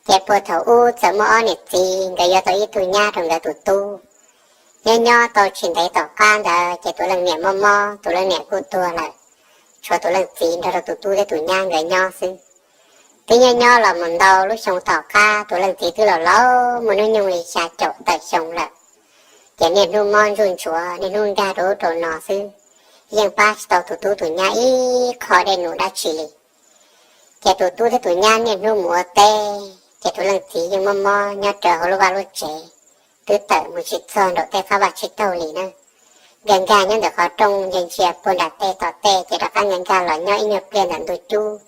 Ces puag thaum ub txawm muaj ob niam txiv, nkawd yuav tau ib tug nyab rau nkawd tus tub. Nyob nyob tau tsis ntev tom qab ntawd ces tus leej niam mob mob, tus leej niam kuj tuag lawm, tshuav tus leej txiv nrog rau tus tub thiab tus nyab nkawd nyob xwb. Twb nyob nyob los mus ntau lub xyoo tom qab, tus leej txiv twb laus laus muaj hnub nyoog li xya caum tawm xyoo lawm. Ces niaj hnub mob ntsuj ntsuav, niaj hnub nkag rau ub rau no xwb, yeej pab tsis tau tus tub tus nyab ib qho dej num dab tsi li. Ces tus tub thiab tus nyab niaj hnub mus ua teb, ces tus leej txiv yeej mob mob nyob rawv hauv lub vaj lub tsev, twb tawm mus tsis txog nraum tej qab vaj tsib taug li na. Nkag nkag nyob ntawm qhov rooj, ntsia ntsia puag nram tej tom tej, ces rov qab nkag nkag los nyob ib nyuag pliag ntawm ntug cub,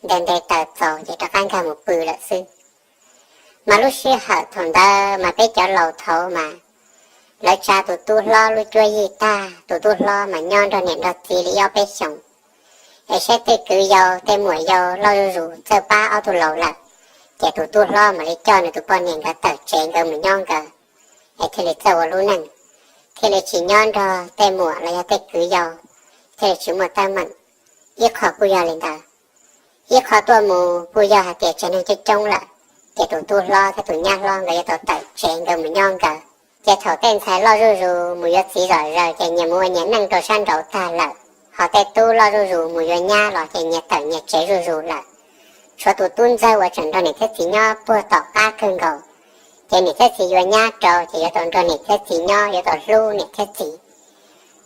nte nte taws txaus ces rov qab nkag mus pw lawm xwb. Mas lub sij hawm thaum ntawd mas peb cov laus thaud mas lawv tsa tus tub hlob lub cuab yig tag, tus tub hlob mas nyob nrog niam nrog txiv li ob peb xyoos, es saib tej kwv yau tej muam yau loj zuj zus txawj pab ob tug laus lawm, ces tus tub hlob mam li coj nws tus poj niam nkawd tawm tsev nkawd mus nyob nkawd, es thiaj li txawj ua lub neej, thiaj li tsis nyob nrog tej muam los yog tej kwv yau, thiaj li tsis muaj teeb meem. Ib qho kuj yog li ntawd, ib qho tuaj mus kuj yog hais tias tsev neeg coob coob lawm, ces tus tub hlob thiab tus nyab hlob nkawd yuav tau tawm tsev nkawd mus nyob nkawd. Ces thaum tej ntxhais loj zuj zus mus yuav txiv zom zaws ces nyias mus ua nyias neej rau sab nraud tag lawm, ho tej tub loj zuj zus mus yuav nyab los ces nyias tawm nyias tsev zuj zus lawm. Tshuav tus tub ntxawg uas tseem nrog niam thiab txiv nyob puag tom qab kawg nkaus, ces niam thiab txiv yuav nyab rau ces yuav tau nrog niam thiab txiv nyob, yuav tau hlub niam thiab txiv.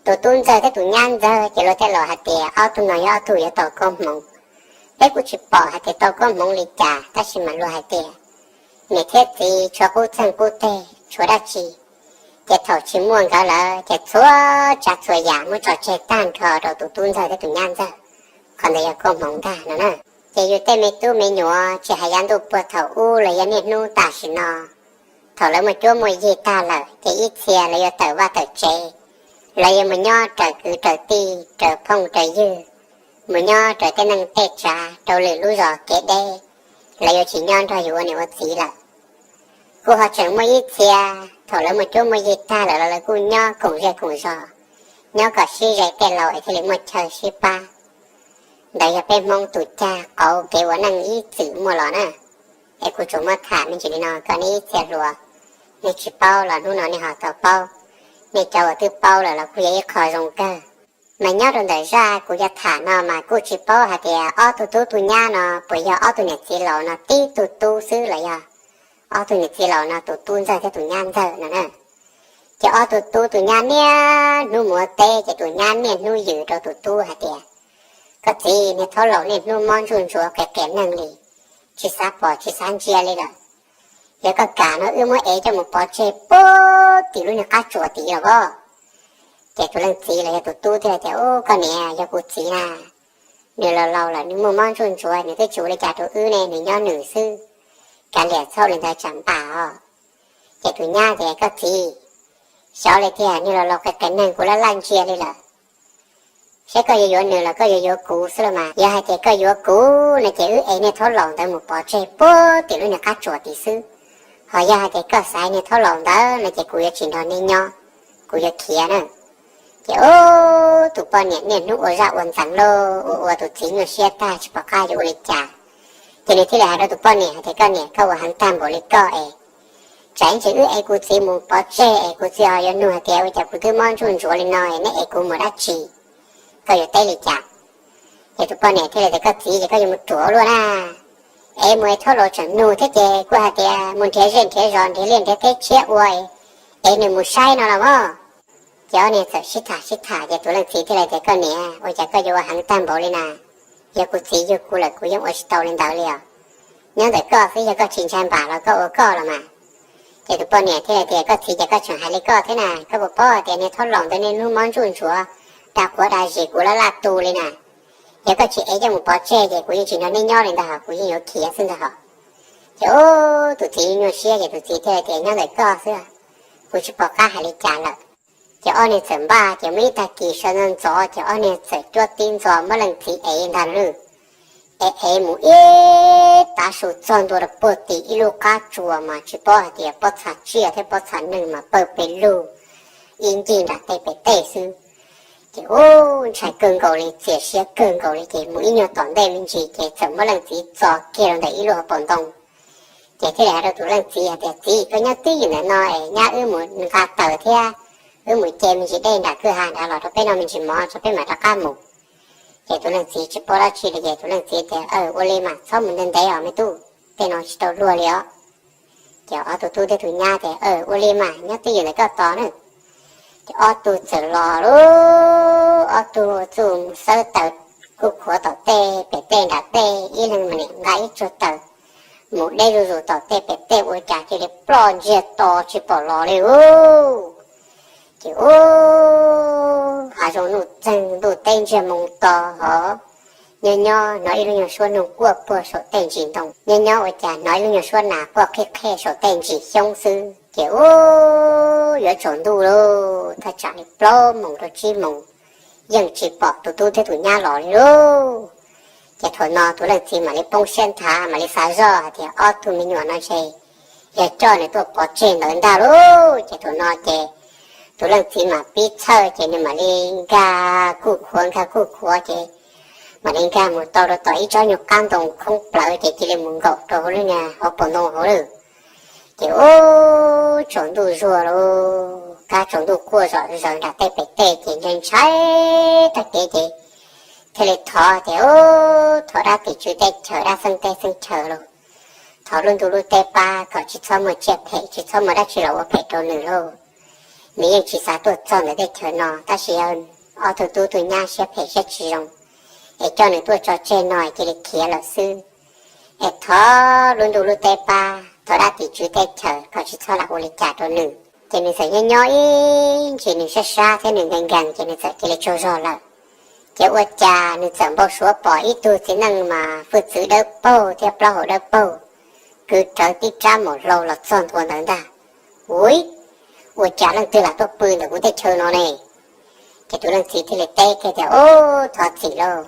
Tus tub ntxawg thiab tus nyab ntxawg ces luag tej laus hais tias ob tug no yog ob tug yuav tau koob hmoov. Peb kuj tsis pom hais tias tau koob hmoov li cas, tab sis mas luag hais tias niam thiab txiv tshuav qub txeeg qub teg tshuav dab tsi, ces thaum tsis muaj nkawd lawm ces txhua tsav txhua yam muab tso tseg tag nrho rau tus tub ntxawg thiab tus nyab ntxawg. Qhov ntawd yog koob hmoov ntag no na. Ces yus tej me tub me nyuam tsis hais yav ntuj puag thaum ub los yog niaj hnub tam sim no, thaum lawv muaj cuab muaj yig tag lawm ces ib txhia lawv yuav tawm vaj tawm tsev, lawv yuav mus nyob raws kwv raws tij, raws phooj raws ywg, mus nyob raws tej neej tej tsav rau lwm lub zos kev deb, lawv yuav tsis nyob nrog yus ua niam ua txiv lawm. Kuj ho tseem muaj ib txhia, thaum lawv muaj cuab muaj yig tag lawm los lawv kuj nyob koom zej koom zos, nyob kom sib ze tej laus es thiaj li muaj chaw sib pab. Ntawd yog peb Hmoob tus cag qauv kev ua neej ib txwm muaj los na. Es kuv tsuas muab tham me ntsis li no kom nej ib txhia hluas, nej tsis paub los hnub no nej ho tau paub, nej cov uas twb paub lawm los kuj yog ib qho zoo kawg. Mas nyob rau ntawm zaj kuv yuav tham no mas kuj tsis paub hais tias ob tug tub tug nyab no puas yog ob tug niam txiv laus no tib tug tub xwb los yog ob tug niam txiv laus no tus tub ntxawg thiab tus nyab ntxawg no na. Ces ob tug tub tus nyab niaj hnub mus ua teb ces tus nyab niaj hnub yws rau tus tub hais tias, koj txiv, niag thaub laus niaj hnub mob ntsuj ntsuav qias qias neeg li, tsis xav pom tsis xav ntsia li lawm. Yog koj kam no wb muab ev coj mus pov tseg puag tim lub niag qab tsuas tid los as. Ces tus leej txiv los yog tus tub thiaj tias, ub, koj niam, yog kuv txiv na, nws laus laus lawm nws muaj mob ntsuj ntsuav nws twb tsis ua li cas rau wb ne, nws nyob nws xwb, kav liam txhob ua li ntawd tsam npam os. Ces tus nyab tias, koj txiv, xyov li tiag, niag laus laus qias qias neeg kuv laj laj ntsia li lawm. Saib koj yuav yuav nws los koj yuav yuav kuv xwb los mas. Yog hais tias koj yuav kuv no ces wb ev niag thaub laus ntawd mus pov tseg puag tim lub niag qab tsuas tid xwb. Ho yog hais tias koj xaiv niag thaub laus ntawd no ces kuv yuav tsis nrog nej nyob, kuv yuav khiav na. Ces ub, tus poj niam niaj hnub ua zaj ua ntxeev lauj, ua ua tus txiv nyuaj siab tag tsis pom qab yuav ua li cas. Ces nws thiaj li hais rau tus poj niam hais tias, koj niam, koj ua heev tag npaum li koj es, tsam ib ntsis wb ev kuv txiv mus pov tseg es kuv txiv ho yuav nug hais tias ua cas kuv twb mob ntsuj ntsuav li no es neb ev kuv mus dab tsi, koj yuav teb li cas? Ces tus poj niam thiaj li tias, koj txiv, ces koj yuav mus ruam ua luaj na. Ev mus es thaub laus tseem nug thiab ces kuj hais tias mus nrhiav zej nrhiav zos nrhiav liaj nrhiav teb tshiab ua, ev nws mus saib no los mas. Ces ob niag txawm sib tham sib tham ces tus leej txiv thiaj li tias, koj niam, ua cas koj yuav ua heev tag npaum li na? Yog kuv txiv yug kuv lawm kuv yeej ua tsis tau li ntawd li os. Nyob ntawm koj xwb, yog koj tsis ntshai npam los koj ua koj los mas. Ces tus poj niam thiaj li tias, koj txiv, ces koj tseem hais li koj thiab na, koj puas paub hais tias niag thaub laus ntawd niaj hnub mob ntsuj ntsuav, dag quav dag zis kuv laj laj tu li na. Yog koj tsis ev coj mus pov tseg ces kuv yeej tsis nrog neb nyob li ntag hos, kuv yeej yuav khiav xwb ntag hos. Ces ub, tus txiv nyuaj siab ces tus txiv thiaj li tias, nyob ntawm koj xwb, kuv tsis pom qab hais li cas lawm. Ces ob niag txawm npaj, ces muaj ib tag kis sawv ntxov ntxov ces ob niag txawm cuab tib ntxov muab leej txiv ev ntag lawm. Ev ev mus ib tav su txog ntua rau puag tim ib lub qab tsuas mas tsis paub hais tias pob txha tsiaj thiab pob txha neeg mas pawg pes lug ib ncig nram tej pem tej xwb. Ces ub, ntshai kawg nkaus li, txias siab kawg nkaus li ces mus ib nyuag tom ntej me ntsis ces txawm muab leej txiv txo kiag rau ntawm ib lub hauv paus ntoo. Ces thiaj li hais rau tus leej txiv hais tias, Txiv, koj nyob twj ywm ntawm no es nyab wb mus nqa taws thiab wb mus ce me ntsis dej nram kwj ha nrad los rau peb noj me ntsis mov tso peb mam rov qab mus. Ces tus leej txiv tsis paub dab tsi li ces tus leej txiv tias, Ua li mas txhob mus ntev ntev os me tub, tej no tsis tau luag li os. Ces ob tug tub thiab tus nyab tias, Ua li mas nyob twj ywm ntawm koj tos na. Ces ob tug txawm los lauj, ob tug txawm mus xawb taws kuj khuav tom tej pem tej nram tej, ib leeg mas nim nqa ib tsuag taws mus deb zuj zus tom tej pem tej ua cas cia li ploj ntsiag to tsis pom los li lauj. Ces ub, hav zoov nuj txeeg ntuj teb ntsiag moo to hov, nyob nyob hnov ib lub nyuag suab noog quaj puag saum tej ntsis ntoo, nyob nyob ua cas hnov ib lub nyuag suab nas quaj qhib qhej saum tej ntsis xyoob xwb. Ces ub, yuav tsaus ntuj lauj, thaj tsam li plaub moos rau tsib moos yeej tsis pom tus tub thiab tus nyab los li lauj. Ces thaum no tus leej txiv mam li poob siab nthav mam li xav zoj hais tias ob tug me nyuam no ntshe yog coj nws tuaj pov tseg ntawd ntag lauj. Ces thaum no ces tus leej txiv mam pib txhawj ces nws mam li nkag kuj khuav nkag kuj khuav ces mam li nkag mus tau rau tom ib tsob nyuag qab ntoo khoob plawv ces cia li mus nkaum rau hauv lub niag hauv paus ntoo hauv lawm. Ces ub, tsaus ntuj zuag lauj, kab tsaus ntuj quaj zom zaws nram tej pem tej ces ntshai ntshai tag kev ces thiaj li thov tias, Ub, thov dab tim tswv teb chaws dab xeeb teb xeeb chaw lauj, thov lub ntuj lub teb pab kom tsis txhob muaj tsiaj phem tsis txhob muaj dab tsi los ua phem rau nws lauj. Nws yeej tsis xav tuaj txog ntawm teb chaws no tab sis yog ob tug tub tug nyab siab phem siab tsis zoo es coj nws tuaj tso tseg no cia li khiav lawm xwb. Es thov lub ntuj lub teb pab, thov dab tim tswv teb chaws kom tsis txhob lam ua li cas rau nws. Ces nws txawm nyob nyob ib ntsis nws sab sab thiab nws nkees nkees ces nws txawm cia li tsaug zog lawm. Ces ua cas nws txawm npau suav pom ib tug txiv neej mas hwj txwv dawb paug thiab plaub hau dawb paug, kwv rawv tib rab maum hlau los txog ntua ntawd ntag. Ui, ua cas leej twg lam tuaj pw ntawm kuv teb chaws no ne? Ces tus leej txiv thiaj li teb kiag tias, Ub, thov txim lauj,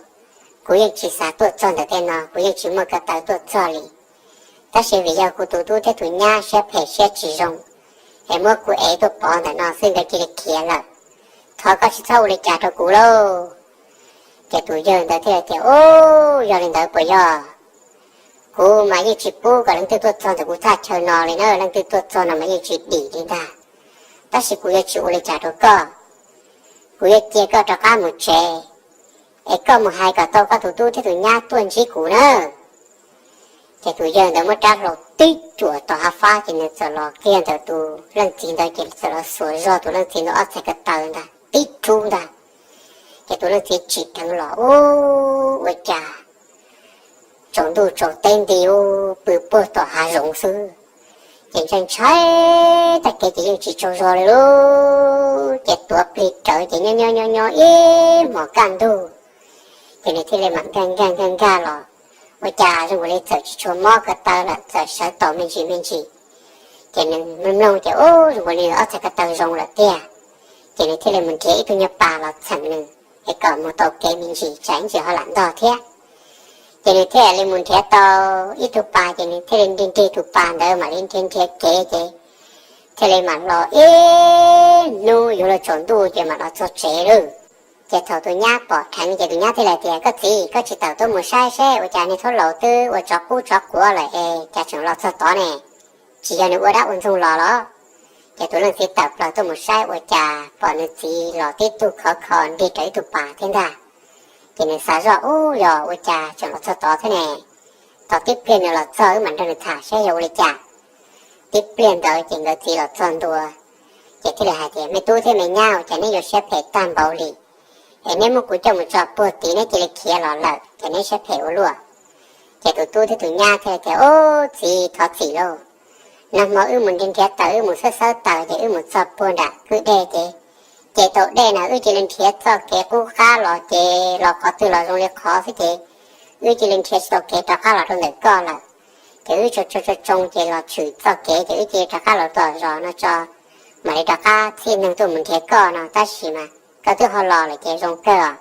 kuv yeej tsis xav tuaj txog ntawm tej no, kuv yeej tsis muaj ko taw tuaj txog li. Tab sis vim yog kuv tus tub thiab tus nyab siab phem siab tsis zoo, es muab kuv ev tuaj pov ntawm no xwb nkawd cia li khiav lawm. Thov koj tsis txhob ua li cas rau kuv lauj. Ces tus yawg ntawd thiaj tias, Ub, yog li ntawd puas yog? Kuv mas yeej tsis pub kom leej twg tuaj txog ntawm kuv thaj chaw no li na, leej twg tuaj txog no mas yeej tsis dim li ntag. Tab sis kuv yuav tsis ua li cas rau koj, kuv yuav cia koj rov qab mus tsev, es koj mus hais kom tau koj tus tub thiab tus nyab tuaj ntsib kuv na. Ces tus yawg ntawd muab rab hlau tib cuam tom hav fab ces nws txawm los kiag ntawm tus leej txiv ntawd ces txawm los xuas zog tus leej txiv ntawd ob txhais ko taw ntag tib rub ntag. Ces tus leej txiv tsim dheev los ub, ua cas tsaus ntuj tsaus teb nti ub pw puag tom hav zoov xwb. Ces ntshai ntshai tag kev ces yeej tsis tsaug zog li lauj. Ces tuav plig rawv ces nyob nyob nyob nyob ib hmos kaj ntug, ces nws thiaj li mam nkag nkag nkag nkag los. Ua cas zoo nkaus li txawm tsis tshua mob ko taw lawm, txawm sawv taus me ntsis me ntsis. Ces nws mloog mloog ces ub, zoo nkaus li ob txhais ko taw zoo lawm tiag. Ces nws thiaj li mus nrhiav ib tug nyuag pas los txheem nws, es kom mus tau kev me ntsis tsam ib ntsis ho lam ntog thiab. Ces nws thiaj li mus nrhiav tau ib tug pas ces nws thiaj li nrig nrig tus pas ntawd mam li nrhiav nrhiav kev ces thiaj li mam los ib hnub yuav luag tsaus ntuj ces mam los txog tsev lawm. Ces thaum tus nyab pom dheev ces tus nyab thiaj li tias, Koj txiv, koj tsis tawm tuaj mus saib seb ua cas niag thaub laus twb ua tsov qub tsov quav lawm es cas tseem los txog tod ne? Tsis yog nws ua dab ua ntxoog los los? Ces tus leej txiv tawm plaws tuaj mus saib ua cas pom nws txiv los tib tug khov kho nrig rawv ib tug pas thiab ntag. Ces nws xav zoj, Ub, yog ua cas tseem los txog tod thiab ne? Tos tib pliag nws los txog wb mam nrog nws tham saib yog ua li cas. Tib pliag ntawd ces nkawd txiv los txog ntua, ces thiaj li hais tias, Me tub thiab me nyab, ua cas neb yuav siab phem tag npaum li? Es neb muab kuv coj mus tso puag tid neb cia li khiav los lawm ces neb siab phem ua luaj. Ces tus tub thiab tus nyab thiaj tias, Ub, txiv, thov txim lauj. Nag hmo wb mus nrhiav nrhiav taws, wb mus xawb xawb taws ces wb mus txog puag nram kwj dej ces, ces tau dej na wb cia li nrhiav txoj kev qub qab los ces los qhov twg los zoo li qhov xwb ces wb cia li nrhiav tsis tau kev rov qab los rau ntawm koj lawm. Ces wb tso tso tso tsoo ces los tshwm txoj kev ces wb cia li rov qab los tom zos no tso, mam li rov qab txhij neeg tuaj mus nrhiav koj no, tab sis mas koj twb ho los lawm ces zoo kawg os.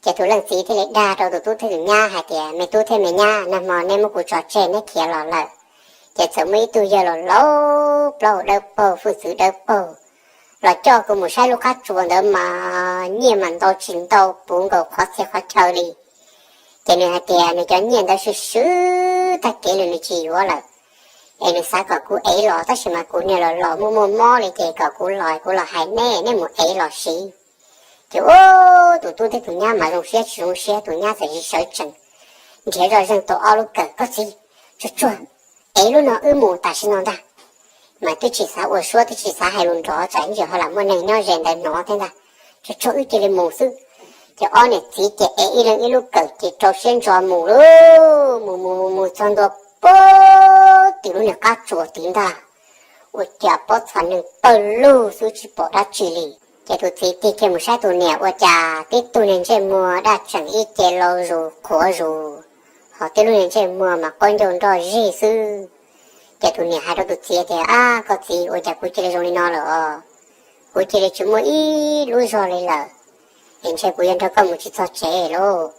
Ces tus leej txiv thiaj li dag rau tus tub thiab tus nyab hais tias, Me tub thiab me nyab, nag hmo neb muab kuv tso tseg neb khiav los lawm, ces txawm muaj ib tug yawg laus laus plaub hau dawb paug hwj txwv dawb paug los coj kuv mus saib lub qab tsuas ntawd mas nyiaj mas ntau tsis ntau puv nkaus qhov txhia qhov chaw li. Ces nws hais tias nws cov nyiaj ntawd swb swb tag kev li nws tsis yuav lawm. es nws xav kom kuv ev los, tab sis mas kuv niag los los muaj muaj mob li, ces kom kuv los kuv los hais nej, nej mus ev los siv. Ces ua tus tub thiab tus nyab mas zoo siab tsis zoo siab, tus nyab txawm sawv tsees nrhiav zoj zeeg tau ob lub kawm, koj txiv, tsuag tsuag, ev lub no wb mus tam sim no ntag. Mas twb tsis xav ua suab, twb tsis xav hais lus nrov, tsam ib ntsis ho lam muaj neeg nyob ze ntawd hnov thiab ntag. Tsuag tsuag, wb cia li mus xwb. Ces ob niam txiv ces ev ib leeg ib lub kawm ces rau siab ntso mus lauj, mus mus mus mus txog ntua puag tim lub niag qab tsuas tid ntag. Ua cas pob txha neeg pawg lug xwb tsis pom dab tsi li. Ces tus txiv tig kiag mus saib tus niam, ua cas tib tug niag ntsej muag daj tseem ib ce lau zus qhuav zus, ho tib lub niag ntsej muag mas qaub ncaug nroj zig xwb. Ces tus niam hais rau tus txiv tias, Ab, koj txiv, ua cas kuv cia li zoo li no lawm os? Kuv cia li tsis muaj ib lub zog li lawm, es ntshe kuv yuav nrog koj mus tsis txog tsev lauj.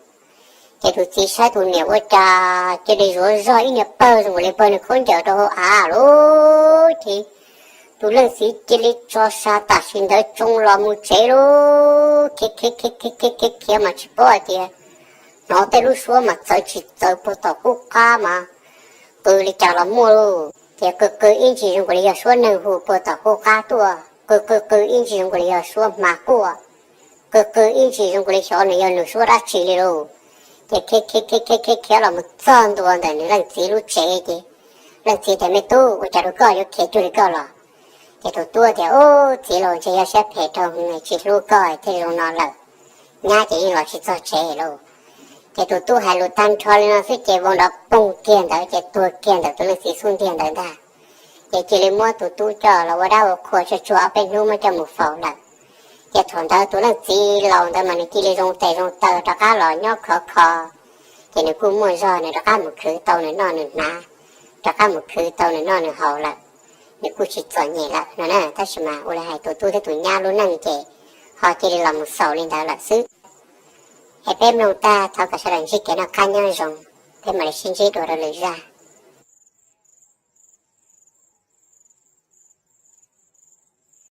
Ces tus txiv saib tus niam ua cas cia li zuav zog ib niag pawg zoo nkaus li pawg niag khaub ncaws rau hauv av lauj. Ces tus leej txiv cia li tso sa tam sim ntawd tsoo los mus tsev lauj. Khiav khiav khiav khiav khiav khiav khiav mas tsis paub hais tias hnov tej lub suab mas txawv tsis txawv puag tom qub qab mas qw li cas los muaj lauj. Ces qw qw ib ntsis zoo nkaus li yog suab neeg hu puag tom qub qab tuaj, qw qw qw ib ntsis zoo nkaus li yog suab hma quaj, qw qw ib ntsis zoo nkaus li xyov nws yog nws suab dab tsi li lauj. Ces khiav khiav khiav khiav khiav khiav los mus txog ntua ntawm nws leej txiv lub tsev ces leej txiv tias, Me tub, ua cas rau koj yuav khiav cuag li koj los? Ces tus tub tias, Ub, txiv lauj, ntshe yog siab phem dhau, tsis hlub koj thiaj zoo no lawm. Nyab ces yeej los tsis txog tsev lauj. Ces tus tub hais lus tag nrho li no xwb ces vau nrov poog kiag ntawd ces tuag kiag ntawm tus leej txiv xub ntiag ntawd ntag. Ces cia li muab tus tub coj los ua dab ua qhua tsuag tsuag ob peb hnub muab coj mus faus lawm. Ces thaum ntawd tus leej txiv laus ntawd mas nws cia li zoo tes zoo taw rov qab los nyob khov kho. Ces nws kuj muaj zog, nws rov qab mus khwv tau nws noj nws hnav, rov qab mus khwv tau nws noj nws haus lawm. Nws kuj tsis txom nyem lawm no na. Tab sis mas ua li hais tus tub thiab tus nyab lub neej ces ho cia li los mus xaus li ntawd lawm xwb. Es peb mloog tag thov kom sawv daws ntsib kev noj qab nyob zoo, peb mam li sib ntsib dua rau lwm zaj.